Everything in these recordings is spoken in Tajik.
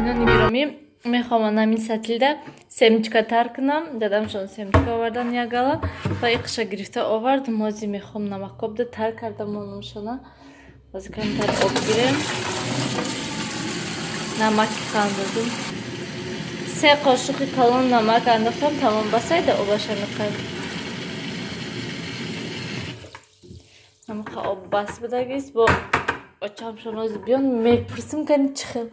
Тамошобинони гиромӣ, мехоҳам анамин сатилда семечка тар кунам. Дадамшон семечка овардан ягала ва иқша гирифта овард. Мози мехоҳам намакобда тар карда монамшона. Бози камтар об гирем. Намаки андозем. 3 қошуқи калон намак андохтам, тамом, басайда обаша меқад. Намака об бас будагист. Бо очамшон ози биён, мепурсим, кани чӣ хел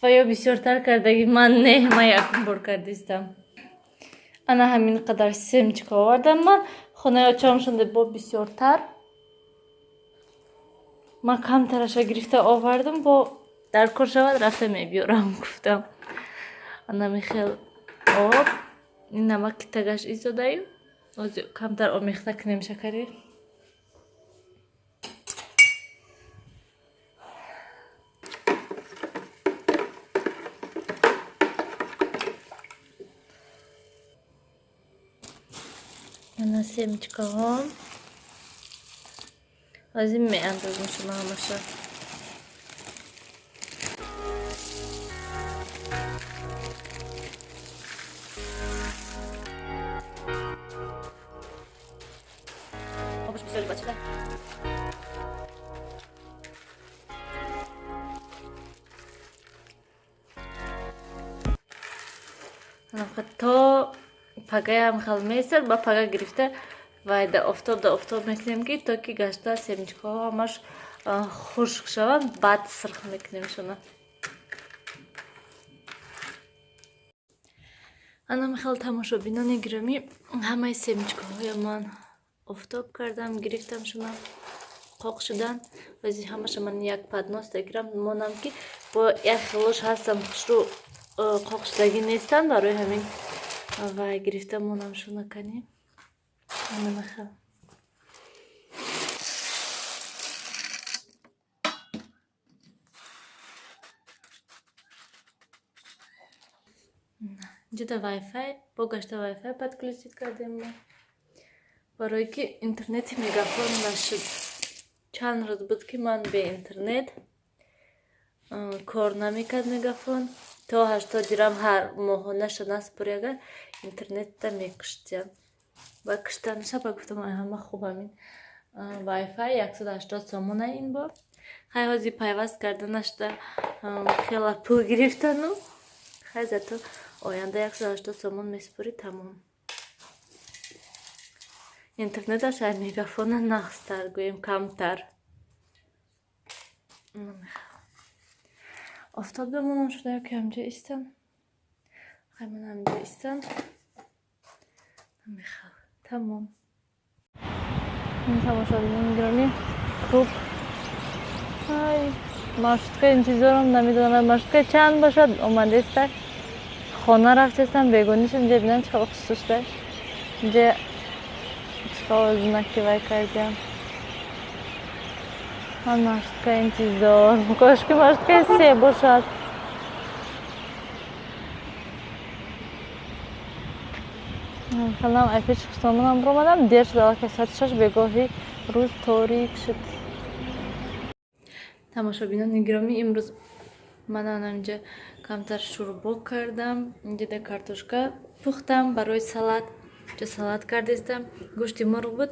ва ё бисёртар кардаги. Ман не, ман якум бор кардистам. Ана ҳамин қадар семечка овардам ман. Хонаи очамшонда бо бисёртар. Ман камтараша гирифта овардам, бо дар кор шавад, рафта мебиёрам гуфтам. Ана михел об, ин намаки тагаш изодаю. Ози камтар омехта кунем шакари. Ана семечкаҳо. Ҳозир меандозем шумо ҳамаша. Обаш бисёр бачада. То пагаям хел месад, ба пага гирифта вай да офтоб, да офтоб мекунем, ки то ки гашта семечкаҳо ҳамаш хушк шаванд, баъд сирх мекунем шуна. Ана михел, тамошобинони гиромӣ, ҳамаи семечкаҳоя ман офтоб кардам, гирифтам шуна, қоқ шудан. Ози ҳамаша ман як поднос гирам монам, ки бо як хелош ҳастам, хушрӯ қоқ шудагӣ нестанд, барои ҳамин вай гирифта монам шуна кани. Ана михел. Инҷода вайфай, бо гашта вайфай подключить кардем мо. Барое ки интернети Мегафон нашуд. Чанд рӯз буд, ки ман бе интернет кор намекард Мегафон. То 80 дирам ҳар моҳонаша наспурӣ, агар интернетта мекуштиям. Ба куштанаша ба гуфтам, ай ҳама хуб ҳамин вайфай 180 сомона ин бор. Хай, ҳозир пайваст карданашда хела пул гирифтану. Хай, зато оянда 180 сомон месупорӣ, тамом. Интернеташ ай Мегафона нағзтар, гӯем, камтар. Офтоб бимонам шуда ё ки ҳамҷо истам? Хай, ман ҳамҷо истам. Намехав. Тамом. Ин, тамошобинони гиромӣ, круг. Ай, маршрутка интизорам, намедонам маршрутка чанд бошад, омадеста. Хона рафтестам, бегонишам инҷа бинам чӣ хел хушрӯ шуда. Инҷа чӣ хел знаки вай кардиам. Ман маршрутка интизор. Кошки маршрутка се бошад. Хелам ай пеши хусомонам биромадам, дер шуд, аллакай соати 6 бегоҳи, рӯз торик шуд. Тамошобинони гиромӣ, имрӯз ман анаминҷа камтар шӯрбо кардам. Инҷа картошка пухтам барои салат. Инҷа салат кардестам. Гӯшти мурғ буд.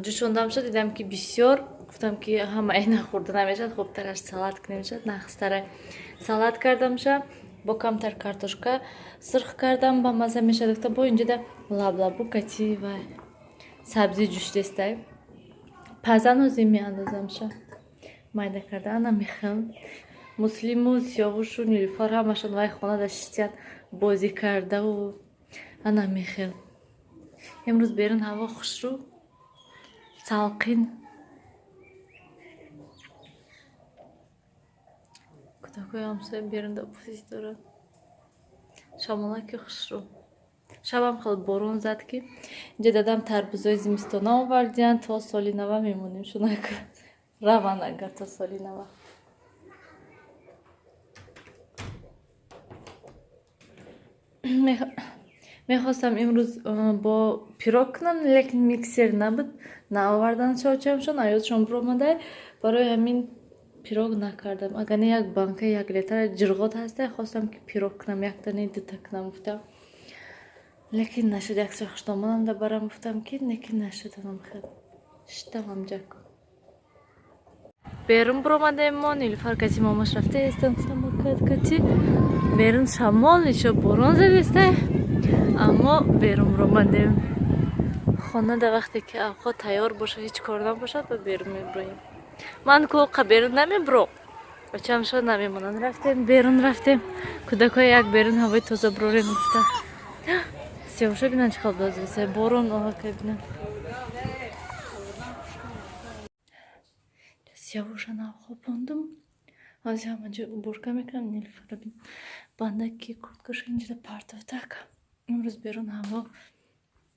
Ҷӯшондам шуд, дидам, ки бисёр, гуфтам, ки ҳама ина хӯрда намешавад, хубтараш салат кунем шуд, нағзтара. Салат кардамша, бо камтар картошка сирх кардам, ба мазза мешавад. Гуфтам, бо инҷода лаблабу кати ва сабзи ҷӯшидестай. Пазан ҳозир меандозамша. Майда карда, ана мехел. Муслиму Сиёвушу Нилуфар ҳамашон вай хона шиштиян, бозӣ кардаву ана мехел. Имрӯз берун ҳаво хушрӯ, салқин. Кӯдакҳои ҳамсоя берун да бозӣ доранд. Шамолаки хушрӯ. Шабам хел борон зад, ки инҷа дадам тарбузои зимистона овардиянд, то соли нава мемонем шунак. Раванд агар то соли нава. Мехостам имрӯз бо пирог кунам, лекин миксер набуд, наовардан шочамшон, аёзшон биромадай. Барои ҳамин Пирог накардам. Агар не, як банка як литра ҷирғот ҳаста, хостам, ки пирог кунам, якта не, дута кунам гуфтам, лекин нашуд. Як сӯи хуштомонам да барам гуфтам, ки лекин нашуд. Анам хел шиштам ҳамҷак. Берун биромадем мо, Нилуфар кати мамаш рафта естан самокат кати. Берун шамол, ишо борон задеста, аммо берун биромадем. Хона да вақте ки авқот тайёр бошад, ҳеҷ кор набошад, ба берун мебироем. Ман ку берун намебуром, бачамшо намемонанд. Рафтем, берун рафтем, кӯдакҳои як берун ҳавои тоза бирорем гуфта. Сиёвуша бинан, чӣ хел дозиса борон оҳака бинан. Сиёвуша навхобондум, ҳозир ҳама ҷо уборка мекунам. Нилуфара бин, бандаки курткаша инҷода партофтак. Имрӯз берун ҳаво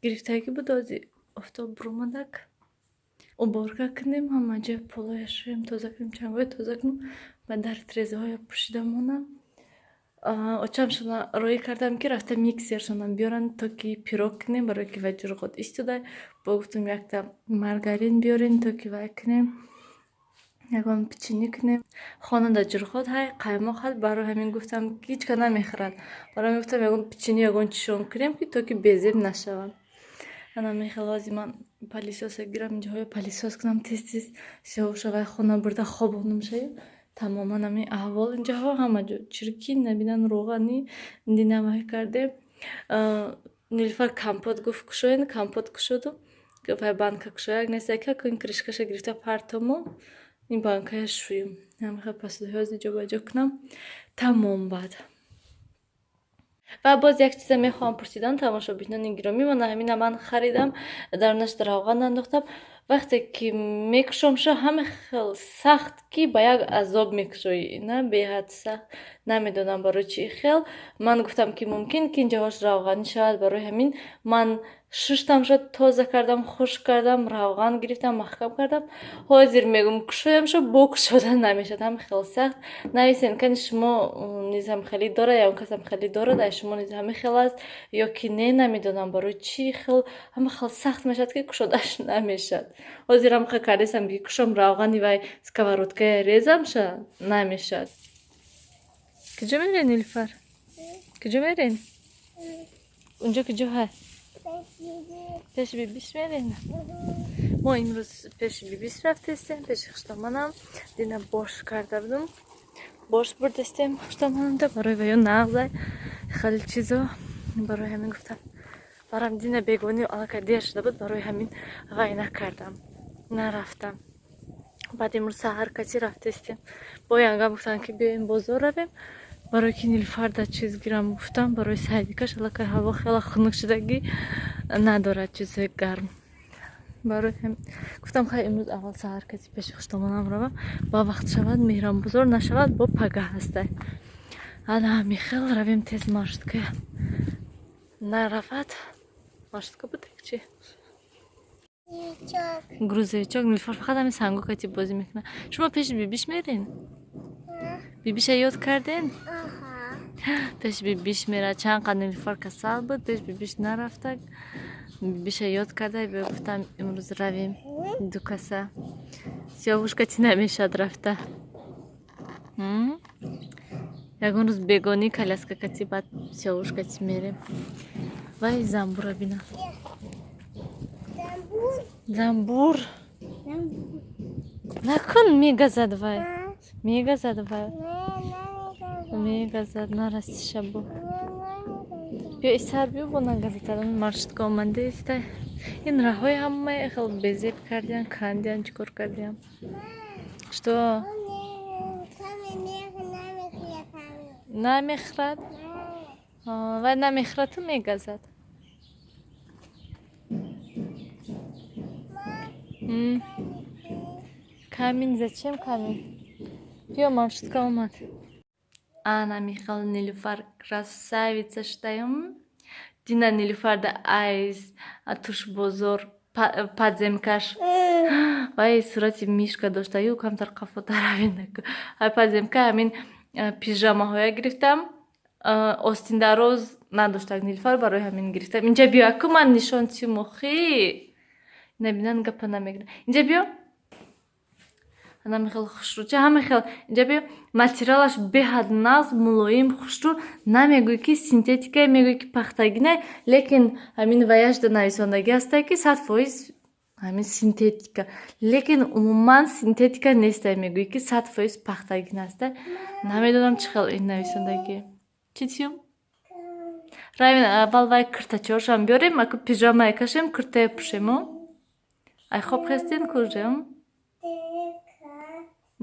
гирифтагӣ буд, ҳозир офтоб буромадак. Уборка кунем, ҳама ҷои полоя шӯем, тоза кунем, чангоя тоза кунем ва дар тирезаҳоя пӯшида монам. Очамшона роӣ кардам, ки рафта миксершонам биёранд, то ки пирог кунем, барое ки вай ҷурғот истода. Бо гуфтум, якта маргарин биёрен, то ки вай кунем, ягон печенье кунем. Хонада ҷурғот ҳай, қаймоқ ҳаст, барои ҳамин гуфтам, ки ҳеҷ ка намехӯрад. Барои ҳамин гуфтам, ягон печенье, ягон чишон кунем, ки то ки безеб нашаванд. Ана мехел ҳозир ман пылесоса гирам, инҷоҳоя пылесос кунам тез тез, сиёвуша вай хона бурда хобонум шаю. Тамоман ҳамин аҳвол, инҷоҳо ҳама ҷо чиркин, набинан, роғани дина вай кардем. Нилуфар компот гуфт, кушоен, компот кушодум. Вай банка кушояк нест, яка ин крышкаша гирифта партому, ин банкая шӯем. Ҳамихел посудаҳои ҷобаҷо кунам, тамом. Баъд ва боз як чиза мехоҳам пурсидан, тамошобинони гиромӣ. Мана ҳамина ман харидам, дарунаш равған андохтам. Вақте ки мекушомша, ҳама хел сахт, ки ба як азоб мекушоӣ, на беҳад сахт. Намедонам, барои чӣ хел. Ман гуфтам, ки мумкин ки инҷоҳош равғанӣ шавад, барои ҳамин ман шуштамша, тоза кардам, хушк кардам, равған гирифтам, маҳкам кардам. Ҳозир мегӯм, кушоямша, бо кушода намешавад, ҳама хел сахт. Нависен, кани, шумо низ ҳам хеле дорад, ягон касам хеле дорад, ай шумо низ ҳама хел аст ё ки не? Намедонам, барои чӣ хел ҳама хел сахт мешавад, ки кушодааш намешавад. Ҳозирам хел кардесам, ки кушом, равғани вай сковородкая резамша, намешавад. Куҷо мерен, Нилуфар? Куҷо мерен? Унҷо куҷо ҳаст? Пеши бибиш мерен? Мо имрӯз пеши бибиш рафтестем, пеши хуштоманам. Дина бош карда будум, бош бурдестем хуштоманамда, барои ваё нағзай хеле чизо. Барои ҳамин гуфтам, барам. Дина бегонӣ аллакай дер шуда буд, барои ҳамин вай накардам, нарафтам. Баъд имрӯз саҳар кати рафтестем. Бо янгам гуфтанд, ки биёем, бозор равем, барои ки Нилуфарда чиз гирам гуфтам, барои садикаш. Аллакай ҳаво хеле хунук шудагӣ, надорад чизҳои гарм. Барои ҳамин гуфтам, хай, имрӯз аввал саҳар кати пеши хуштомонам равам, ба вақт шавад, меҳрам бозор, нашавад, бо пагаҳ ҳастай. Ана ҳамин хел равем тез, маршрутка наравад. Маршрутка буд чи? Грузовичок. Нилуфар фақат ҳамин сангу кати бозӣ мекунад. Шумо пеши бибиш мерен? Бибиша ёд карден? Пеши бибиш мерад. Чанд қад Нилуфар касал буд, пеш бибиш нарафта, бибиша ёд карда. Гуфтам, имрӯз равем ду каса. Сиёвушкати намешад рафта. Ягон рӯз бегонӣ коляска кати, баъд сиёвушкати мерем. Вай, замбура бина, замбур накун, мегазад вай, мегазад вай, мегазад. Нарасиша бо, биё, исар, биё, бо нагазатаран. Маршрутка омада иста. Ин раҳҳои ҳамаи хел безеб кардиан, кандиан, чӣ кор кардиан? Что намехӯрад вай? Намехӯрад, ту мегазад. Камин, зачем камин? Биё, маршрутка омад. Ана михел Нилуфар красавица шудаем. Дина Нилуфарда айз туш бозор подземкаш вай сурати мишка дошта, ю камтар қафотаравин. Ай подземка ҳамин пижамаҳоя гирифтам. Остиндароз надоштак Нилуфар, барои ҳамин гирифтам. Инҷа биё, аку ман нишон тимохӣ. Набинан, гапа намегирам. Инҷа биё. Анами хел хушрӯча, ҳама хел инҷа би материалаш беҳад нағз, мулоим, хушрӯ. Намегӯй, ки синтетика, мегӯй, ки пахтагинай, лекин ҳамин ваяшда нависондагӣ ҳастай, ки 100% ҳамин синтетика, лекин умуман синтетика нестай, мегӯй, ки 100% пахтагин ҳастай. Намедонам, чӣ хел ин нависондагӣ. Чӣ тиюм? Равем, аввал вай киртачаҳошам биёрем, аку пижамае кашем, киртае пӯшемо. Ай хоб хестен кужем.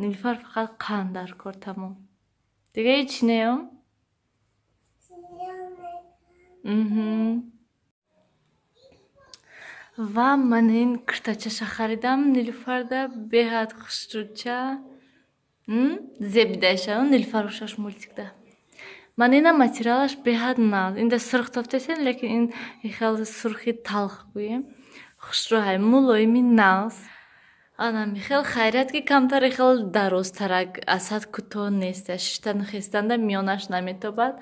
Нилуфар фақат қанд дар кор, тамом, дига ҳеҷ неам. Ва ман ин киртачаша харидам Нилуфарда, беҳад хушрӯча, зебидаша Нилуфар ушаш мультикда. Ман ина материалаш беҳад нағз, инда сурх тофтесен, лекин ин хел сурхи талх гӯем, хушрӯҳай, мулоими, нағз. Анами хел хайрият, ки камтаре хел дарозтарак, аз ҳад кӯтоҳ неста, шиштану хестанда миёнаш наметобад.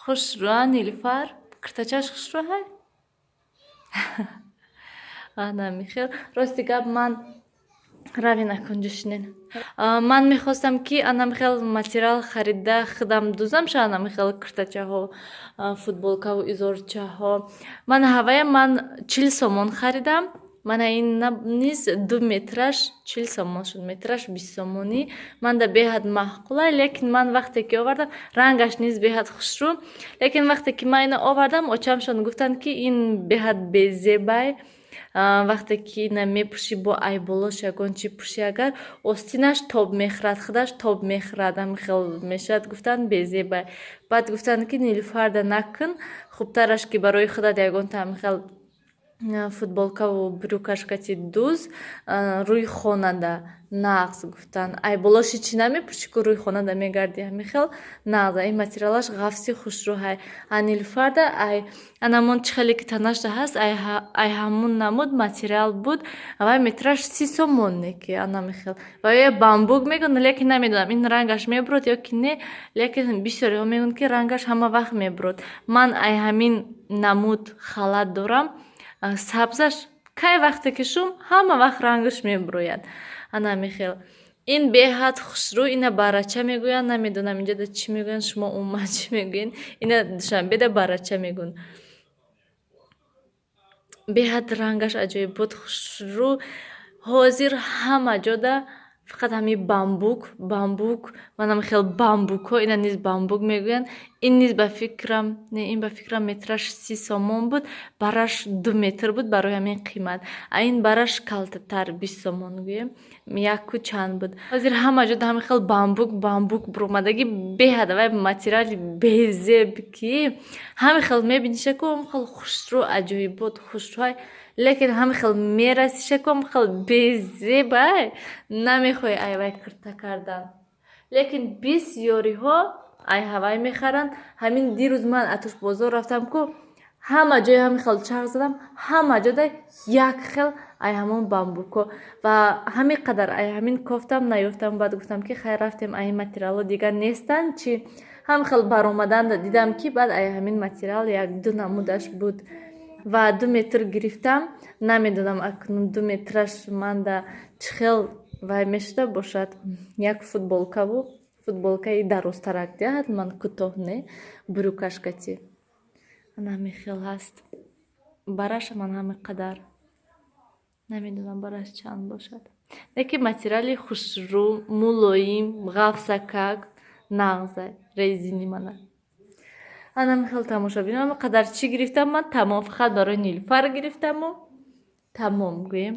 Хушрӯа Нилуфар, киртачаш хушрӯҳай. Анами хел, рости гап, ман равин акунҷо шинен. Ман мехостам, ки анами хел материал харида, худам дузам ша анами хел киртачаҳо, футболкаву изорчаҳо. Ман ҳавая ман 40 сомон харидам. Мана ин низ 2 метраш 40 сомон шуд, метраш 20 сомонӣ. Манда беҳад маъқулай, лекин ман вақте ки овардам, рангаш низ беҳад хушрӯ, лекин вақте ки ман ина овардам, очамшон гуфтанд, ки ин беҳад безебай. Вақте ки ина мепӯшӣ, бо айболош ягон чӣ пӯшӣ, агар остинаш тоб мехӯрад, худаш тоб мехӯрад, ҳамин хел мешавад, гуфтанд, безебай. Баъд гуфтанд, ки Нилуфарда накун, хубтараш ки барои худат ягонта ҳамин хел футболкаву брюкашкати дуз, рӯи хонада нағз, гуфтанд. Айболоши чӣ намепӯшӣ ку, рӯи хонада мегардӣ, ҳамин хел нағз. Ин материалаш ғафси, хушрӯҳай. А Нилуфарда ай анамон чӣ хеле ки танашда ҳаст, ай ҳамун намуд материал буд. Вай метраш 30 сомон не ки анами хел. Вай бамбук мегӯянд, лекин намедонам, ин рангаш мебурод ё ки не, лекин бисёриҳо мегӯянд, ки рангаш ҳама вақт мебурод. Ман ай ҳамин намуд халат дорам, сабзаш, кай вақте ки шум, ҳама вақт рангаш мебурояд. Анами хел ин беҳад хушрӯ. Ина барача мегӯянд, намедонам, инҷода чӣ мегӯянд, шумо умуман чӣ мегӯед? Ина Душанбеда барача мегӯянд. Беҳад рангаш аҷоиб буд, хушрӯ. Ҳозир ҳама ҷода фақат ҳамин бамбук, бамбук, манам хел бамбукҳо. Ина низ бамбук мегӯянд. Ин низ ба фикрам не, ин ба фикрам метраш 30 сомон буд, бараш 2 метр буд, барои ҳамин қимат. А ин бараш калтатар, 20 сомон гӯем, яку чанд буд. Ҳозир ҳама ҷода ҳамин хел бамбук, бамбук буромадагӣ, беҳад вай материали безеб, ки ҳамин хел мебиниша ку, ҳамин хел хушрӯ, аҷоибот, хушрӯҳай, лекин ҳамин хел мерасиша ку, ҳамин хел безебай, намехоҳӣ ай вай кирта кардан. Лекин бисёриҳо ай ҳавай мехаранд. Ҳамин дирӯз ман Атушбозор рафтам ку, ҳама ҷои ҳамин хел чарх задам, ҳама ҷода як хел ай ҳамон бамбуко ва ҳамин қадар ай ҳамин кофтам, наёфтам. Баъд гуфтам, ки хайр, рафтем, ай ин материалҳо дигар нестанд чӣ? Ҳамин хел баромаданда дидам, ки баъд ай ҳамин материал як ду намудаш буд ва 2 метр гирифтам. Намедонам, акнун 2 метраш манда чӣ хел вай мешуда бошад. Як футболкаву футболкаи дарозтарак диҳад, ман кӯтоҳ не, брюкашкати ана ҳамин хел ҳаст. Бараша ман ҳамин қадар намедонам, бараш чанд бошад, лекин материали хушрӯ, мулоим, ғафсакак, нағза, резини мана. Анами хел, тамошобинам, қадар чӣ гирифтам ман, тамом, фақат барои Нилуфар гирифтаму тамом гӯем.